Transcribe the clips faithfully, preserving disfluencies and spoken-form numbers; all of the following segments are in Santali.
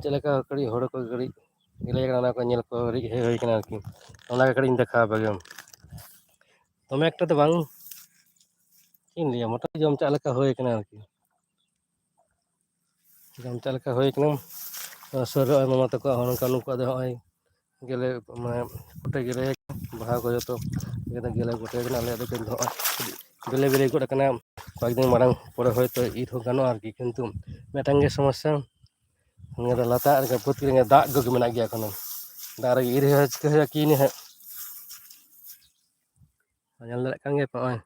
ᱪᱮᱫ ᱞᱮᱠᱟ ᱠᱟᱹᱴᱤᱡ ᱦᱳᱲᱳ ᱠᱚ ᱠᱟᱹᱴᱤᱡ ᱜᱮᱞᱮ ᱠᱟᱱᱟ, ᱚᱱᱟ ᱠᱚ ᱧᱮᱞ ᱠᱚ ᱠᱟᱹᱴᱤᱡ ᱦᱮᱡ ᱦᱩᱭ ᱠᱟᱱᱟ ᱟᱨᱠᱤ᱾ ᱚᱱᱟ ᱜᱮ ᱠᱟᱹᱴᱤᱡ ᱤᱧ ᱫᱮᱠᱷᱟᱣ ᱟᱯᱮ ᱜᱮ᱾ ᱫᱚᱢᱮ ᱮᱠᱴᱟ ᱫᱚ ᱵᱟᱝ, ᱪᱮᱫ ᱤᱧ ᱞᱟᱹᱭᱟ, ᱢᱚᱴᱟᱢᱩᱴᱤ ᱡᱚᱢ ᱪᱟᱜ ᱞᱮᱠᱟ ᱦᱩᱭ ᱠᱟᱱᱟ ᱟᱨᱠᱤ᱾ ᱡᱚᱢ ᱪᱟᱜ ᱞᱮᱠᱟ ᱦᱩᱭ ᱠᱟᱱᱟ᱾ ᱥᱩᱨ ᱨᱮ ᱢᱟᱢᱟ ᱛᱟᱠᱚᱣᱟᱜ ᱦᱚᱸ ᱱᱚᱝᱠᱟ, ᱱᱩᱠᱩᱣᱟᱜ ᱫᱚ ᱦᱚᱸᱜᱼᱚᱭ ᱜᱮᱞᱮ, ᱢᱟᱱᱮ ᱠᱚᱴᱮ ᱜᱮᱞᱮ ᱵᱟᱦᱟ ᱠᱚ ᱡᱚᱛᱚ ᱜᱮᱞᱮ ᱠᱚᱴᱮ ᱠᱟᱱᱟ᱾ ᱟᱞᱮᱭᱟᱜ ᱫᱚ ᱠᱤᱱᱛᱩ ᱦᱚᱸᱜᱼᱚᱭ ᱵᱮᱞᱮ ᱵᱮᱞᱮ ᱜᱚᱫ ᱟᱠᱟᱱᱟ᱾ ᱠᱚᱭᱮᱠ ᱫᱤᱱ ᱢᱟᱲᱟᱝ ᱯᱚᱨᱮ ᱦᱚᱭᱛᱳ ᱤᱨ ᱦᱚᱸ ᱜᱟᱱᱚᱜᱼᱟ ᱟᱨᱠᱤ, ᱠᱤᱱᱛᱩ ᱢᱤᱫᱴᱟᱝ ᱜᱮ ᱥᱚᱢᱚᱥᱥᱟ, ᱱᱤᱭᱟᱹ ᱫᱚ ᱞᱟᱛᱟᱨ ᱨᱮᱜᱮ ᱵᱟᱹᱫᱽ ᱨᱮᱜᱮ ᱫᱟᱜ ᱜᱮ ᱢᱮᱱᱟᱜ ᱜᱮᱭᱟ ᱮᱠᱷᱚᱱᱳ᱾ ᱫᱟᱜ ᱨᱮᱜᱮ ᱤᱨ ᱦᱩᱭᱩᱜᱼᱟ, ᱪᱤᱠᱟᱹ ᱦᱩᱭᱩᱜᱼᱟ ᱠᱤ ᱱᱟᱦᱟᱜ᱾ ᱧᱮᱞ ᱫᱟᱲᱮᱭᱟᱜ ᱠᱟᱱ ᱜᱮᱭᱟ ᱯᱮ, ᱱᱚᱜᱼᱚᱭ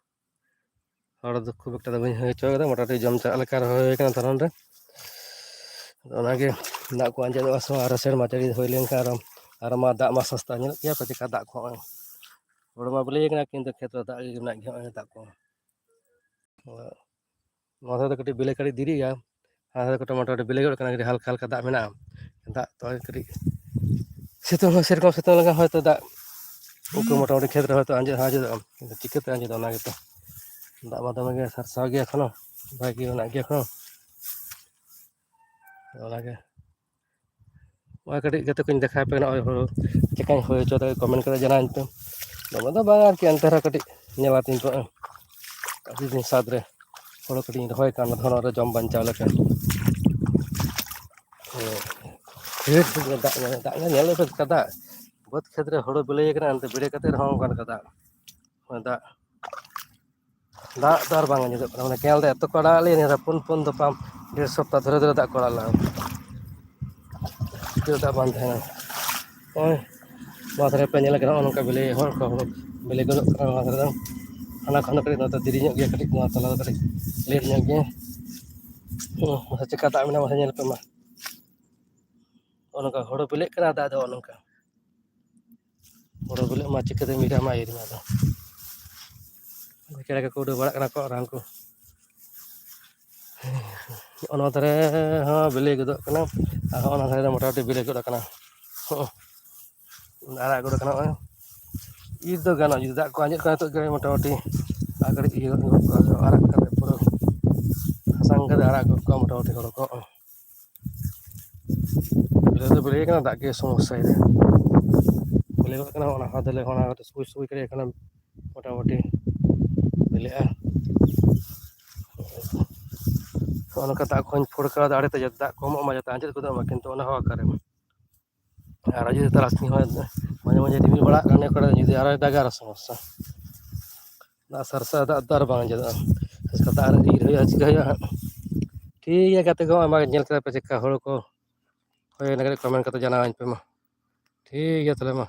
ᱦᱚᱲ ᱫᱚ ᱠᱷᱩᱵ ᱮᱠᱴᱟ ᱫᱚ ᱵᱟᱹᱧ ᱦᱩᱭ ᱦᱚᱪᱚ ᱠᱟᱫᱟ, ᱢᱚᱴᱟᱢᱩᱴᱤ ᱡᱚᱢ ᱪᱟᱞᱟᱜ ᱞᱮᱠᱟ ᱨᱚᱦᱚᱭ ᱦᱩᱭ ᱠᱟᱱᱟ ᱫᱷᱚᱨᱚᱱ ᱨᱮ᱾ ᱚᱱᱟᱜᱮ ᱫᱟᱜ ᱠᱚ ᱟᱸᱡᱮᱫᱚᱜᱼᱟ ᱥᱮ ᱵᱟᱝ, ᱟᱨᱚ ᱥᱮᱨᱢᱟ ᱡᱟᱹᱲᱤ ᱦᱩᱭ ᱞᱮᱱᱠᱷᱟᱱ ᱟᱨᱚ, ᱟᱨᱚ ᱢᱟ ᱫᱟᱜ ᱢᱟ ᱥᱚᱥᱛᱟ ᱧᱮᱞᱚᱜ ᱜᱮᱭᱟ ᱯᱮ ᱪᱮᱠᱟ ᱫᱟᱜ ᱠᱚ ᱦᱚᱸᱜᱼᱚᱭ᱾ ᱦᱩᱲᱩ ᱢᱟ ᱵᱤᱞᱤ ᱠᱟᱱᱟ, ᱠᱤᱱᱛᱩ ᱠᱷᱮᱛ ᱨᱮ ᱫᱟᱜ ᱜᱮ ᱢᱮᱱᱟᱜ ᱜᱮᱭᱟ, ᱦᱚᱸᱜᱼᱚᱭ ᱫᱟᱜ ᱠᱚ᱾ ᱱᱚᱣᱟ ᱫᱷᱟᱨᱮ ᱫᱚ ᱠᱟᱹᱴᱤᱡ ᱵᱤᱞᱤ ᱠᱟᱹᱴᱤᱡ ᱫᱮᱨᱤᱜᱼᱟ, ᱦᱟᱱᱟ ᱫᱷᱟᱨᱮ ᱠᱟᱹᱴᱤᱡ ᱢᱚᱴᱟᱢᱩᱴᱤ ᱵᱤᱞᱤ ᱜᱚᱫ ᱠᱟᱱᱟ, ᱠᱟᱹᱴᱤᱡ ᱦᱟᱞᱠᱟ ᱦᱟᱞᱠᱟ ᱫᱟᱜ ᱢᱮᱱᱟᱜᱼᱟ᱾ ᱫᱟᱜ ᱛᱚ ᱠᱟᱹᱴᱤᱡ ᱥᱤᱛᱩᱝ ᱦᱚᱸ ᱥᱮᱨᱚᱠᱚᱢ ᱥᱤᱛᱩᱝ ᱞᱮᱠᱷᱟᱱ ᱦᱚᱭᱛᱳ ᱫᱟᱜ ᱩᱱᱠᱩ ᱢᱚᱴᱟᱢᱩᱴᱤ ᱠᱷᱮᱛ ᱨᱮ ᱦᱚᱭᱛᱳ ᱟᱸᱡᱮᱫ ᱦᱚᱸ ᱟᱸᱡᱮᱫᱚᱜᱼᱟ, ᱠᱤᱱᱛᱩ ᱪᱤᱠᱟᱹᱛᱮ ᱟᱸᱡᱮᱫᱚᱜᱼᱟ ᱚᱱᱟ ᱜᱮᱛᱚ᱾ ᱫᱟᱜ ᱢᱟ ᱫᱚᱢᱮ ᱜᱮ ᱥᱟᱨᱥᱟᱣ ᱜᱮᱭᱟ ᱮᱠᱷᱚᱱᱳ, ᱵᱷᱟᱜᱮ ᱢᱮᱱᱟᱜ ᱜᱮᱭᱟ ᱮᱠᱷᱚᱱᱳ᱾ ᱚᱱᱟᱜᱮ ᱱᱚᱜᱼᱚᱭ ᱠᱟᱹᱴᱤᱡ ᱜᱟᱛᱮ ᱠᱚᱧ ᱫᱮᱠᱷᱟᱣ ᱟᱯᱮ ᱠᱟᱱᱟ, ᱱᱚᱜᱼᱚᱭ ᱦᱩᱲᱩ ᱪᱮᱠᱟᱧ ᱦᱩᱭ ᱦᱚᱪᱚᱭᱮᱫᱟ, ᱠᱚᱢᱮᱱᱴ ᱠᱟᱛᱮ ᱡᱟᱱᱟᱣ ᱤᱧ ᱯᱮ᱾ ᱫᱚᱢᱮ ᱫᱚ ᱵᱟᱝ ᱟᱨᱠᱤ, ᱮᱱᱛᱮ ᱨᱮᱦᱚᱸ ᱠᱟᱹᱴᱤᱡ ᱧᱮᱞ ᱟᱹᱛᱤᱧ ᱯᱮ᱾ ᱟᱹᱰᱤ ᱫᱤᱱ ᱥᱟᱫ ᱨᱮ ᱦᱩᱲᱩ ᱠᱟᱹᱴᱤᱡ ᱤᱧ ᱨᱚᱦᱚᱭ ᱠᱟᱱ ᱫᱷᱚᱨᱚᱱ ᱨᱮ ᱡᱚᱢ ᱵᱟᱧᱪᱟᱣ ᱞᱮᱠᱟ᱾ ᱦᱮᱸ, ᱫᱟᱜ ᱧᱮᱞ, ᱫᱟᱜ ᱧᱮᱞ ᱞᱮᱯᱮ ᱪᱮᱫᱠᱟ ᱫᱟᱜ᱾ ᱵᱟᱹᱫᱽ ᱠᱷᱮᱛ ᱨᱮ ᱦᱩᱲᱩ ᱵᱤᱞᱤ ᱠᱟᱱᱟ, ᱮᱱᱛᱮ ᱵᱤᱞᱤ ᱠᱟᱛᱮ ᱨᱮᱦᱚᱸ ᱚᱱᱠᱟ ᱞᱮᱠᱟ ᱫᱟᱜ᱾ ᱦᱳᱭ, ᱫᱟᱜ, ᱫᱟᱜ ᱫᱚ ᱟᱨ ᱵᱟᱝ ᱟᱸᱡᱮᱫᱚᱜ ᱠᱟᱱᱟ᱾ ᱢᱟᱱᱮ ᱠᱮᱱᱮᱞ ᱫᱟᱜ ᱮᱛᱚ ᱠᱚ ᱟᱲᱟᱜ ᱞᱮᱭᱟ, ᱱᱤᱭᱟᱹ ᱫᱷᱟᱣ ᱯᱩᱱ, ᱯᱩᱱ ᱫᱚᱯᱟ, ᱰᱮᱲ ᱥᱚᱯᱛᱟ ᱫᱷᱚᱨᱮ ᱫᱷᱚᱨᱮ ᱫᱟᱜ ᱠᱚ ᱟᱲᱟᱜ ᱞᱮᱜᱼᱟ᱾ ᱪᱮᱫ ᱫᱟᱜ ᱵᱟᱝ ᱛᱟᱦᱮᱱᱟ᱾ ᱱᱚᱜᱼᱚᱭ ᱱᱚᱣᱟ ᱫᱷᱟᱨᱮ ᱯᱮ ᱧᱮᱞ ᱠᱟᱱᱟ, ᱱᱚᱜᱼᱚ ᱱᱚᱝᱠᱟ ᱵᱤᱞᱤ ᱦᱚᱲ ᱠᱚ ᱵᱤᱞᱤ ᱜᱚᱫᱚᱜ ᱠᱟᱱᱟ ᱱᱚᱣᱟ ᱫᱷᱟᱨᱮ ᱫᱚ᱾ ᱦᱟᱱᱟ ᱠᱷᱚᱱ ᱫᱚ ᱠᱟᱹᱴᱤᱡ ᱱᱚᱛᱮ ᱫᱮᱨᱤ ᱧᱚᱜ ᱜᱮᱭᱟ, ᱠᱟᱹᱴᱤᱡ ᱱᱚᱣᱟ ᱛᱟᱞᱟ ᱫᱚ ᱠᱟᱹᱴᱤᱡ ᱞᱮᱴ ᱧᱚᱜ ᱜᱮᱭᱟ᱾ ᱦᱩᱸ, ᱢᱟᱥᱮ ᱪᱮᱠᱟ ᱫᱟᱜ ᱢᱮᱱᱟᱜᱼᱟ, ᱢᱟᱥᱮ ᱧᱮᱞ ᱯᱮ ᱢᱟ᱾ ᱱᱚᱜᱼᱚ ᱱᱚᱝᱠᱟ ᱦᱳᱲᱳ ᱵᱤᱞᱤᱜ ᱠᱟᱱᱟ, ᱫᱟᱜ ᱫᱚ ᱱᱚᱜᱼᱚ ᱱᱚᱝᱠᱟ᱾ ᱦᱳᱲᱳ ᱵᱤᱞᱤᱜ ᱢᱟ ᱪᱤᱠᱟᱹᱛᱮᱢ ᱤᱨᱟ ᱢᱟ, ᱤᱨ ᱢᱟ ᱟᱫᱚ᱾ ᱪᱮᱬᱮ ᱠᱚᱠᱚ ᱩᱰᱟᱹᱣ ᱵᱟᱲᱟᱜ ᱠᱟᱱᱟ ᱠᱚ, ᱨᱟᱱ ᱠᱚ᱾ ᱱᱚᱜᱼᱚ ᱱᱚᱣᱟ ᱫᱷᱟᱨᱮ ᱦᱚᱸ ᱵᱤᱞᱤ ᱜᱚᱫᱚᱜ ᱠᱟᱱᱟ, ᱟᱨ ᱦᱚᱸᱜᱼᱚ ᱱᱚᱣᱟ ᱫᱷᱟᱨᱮ ᱫᱚ ᱢᱚᱴᱟᱢᱩᱴᱤ ᱵᱤᱞᱤ ᱜᱚᱫ ᱟᱠᱟᱱᱟ᱾ ᱦᱚᱸᱜᱼᱚ, ᱟᱨᱟᱜ ᱜᱚᱫ ᱟᱠᱟᱱᱟ ᱱᱚᱜᱼᱚᱭ᱾ ᱤᱨ ᱫᱚ ᱜᱟᱱᱚᱜᱼᱟ, ᱡᱩᱫᱤ ᱫᱟᱜ ᱠᱚ ᱟᱸᱡᱮᱫ ᱠᱟᱱᱟ ᱱᱤᱛᱚᱜ ᱜᱮ ᱢᱚᱴᱟᱢᱩᱴᱤ ᱟᱨ ᱠᱟᱹᱴᱤᱡ ᱤᱭᱟᱹ ᱜᱚᱫ ᱠᱟᱜᱼᱟ, ᱟᱨᱟᱜ ᱠᱟᱛᱮ ᱯᱩᱨᱟᱹ ᱥᱟᱥᱟᱝ ᱠᱟᱛᱮ ᱟᱨᱟᱜ ᱜᱚᱫ ᱠᱟᱜᱼᱟ ᱢᱚᱴᱟᱢᱩᱴᱤ ᱦᱳᱲᱳ ᱠᱚ᱾ ᱵᱤᱞᱤ ᱫᱚ ᱵᱤᱞᱤ ᱠᱟᱱᱟ, ᱫᱟᱜ ᱜᱮ ᱥᱚᱢᱚᱥᱥᱟᱭᱮᱫᱟ᱾ ᱵᱤᱞᱤ ᱜᱚᱫ ᱠᱟᱱᱟ, ᱚᱱᱟ ᱦᱚᱸ ᱫᱚᱞᱮ ᱚᱱᱟ ᱥᱩᱭ ᱥᱩᱭ ᱠᱟᱛᱮ ᱮᱠᱷᱚᱱ ᱢᱚᱴᱟᱢᱩᱴᱤ ᱵᱤᱞᱤᱜᱼᱟ᱾ ᱱᱚᱜᱼᱚ ᱱᱚᱝᱠᱟ ᱫᱟᱜ ᱠᱚᱦᱚᱸᱧ ᱯᱷᱳᱲ ᱠᱟᱣᱫᱟ ᱟᱲᱮ ᱛᱮ, ᱡᱟᱛᱮ ᱫᱟᱜ ᱠᱚᱢᱚᱜ ᱢᱟ, ᱡᱟᱛᱮ ᱟᱸᱡᱮᱫ ᱜᱚᱫᱚᱜ ᱢᱟ, ᱠᱤᱱᱛᱩ ᱚᱱᱟ ᱦᱚᱸ ᱚᱠᱟᱨᱮ? ᱟᱨ ᱡᱩᱫᱤ ᱛᱟᱨᱟᱥᱤᱧ ᱦᱚᱸ ᱢᱟᱡᱷᱮ ᱢᱟᱡᱷᱮ ᱨᱤᱢᱤᱞ ᱵᱟᱲᱟᱜ ᱠᱟᱱᱟ, ᱚᱠᱟᱨᱮ ᱡᱩᱫᱤ ᱟᱨᱚᱭ ᱫᱟᱜᱟ, ᱟᱨᱚ ᱥᱚᱢᱚᱥᱥᱟ᱾ ᱫᱟᱜ ᱥᱟᱨᱥᱟ ᱫᱟᱜ ᱫᱚ ᱟᱨ ᱵᱟᱝ ᱟᱸᱡᱮᱫᱚᱜᱼᱟ᱾ ᱥᱮᱛᱟᱜ ᱨᱮ ᱤᱨ ᱦᱩᱭᱩᱜᱼᱟ, ᱪᱤᱠᱟᱹ ᱦᱩᱭᱩᱜᱼᱟ ᱦᱟᱸᱜ᱾ ᱴᱷᱤᱠ ᱜᱮᱭᱟ ᱜᱟᱛᱮ ᱠᱚ, ᱟᱢᱟᱜ ᱧᱮᱞ ᱠᱮᱫᱟ ᱯᱮ ᱪᱮᱫᱠᱟ ᱦᱳᱲᱳ ᱠᱚ? ᱦᱳᱭ, ᱚᱱᱟ ᱠᱟᱹᱴᱤᱡ ᱠᱚᱢᱮᱱᱴ ᱠᱟᱛᱮ ᱡᱟᱱᱟᱣᱟᱹᱧ ᱯᱮ ᱢᱟ᱾ ᱴᱷᱤᱠ ᱜᱮᱭᱟ ᱛᱟᱦᱚᱞᱮ ᱢᱟ᱾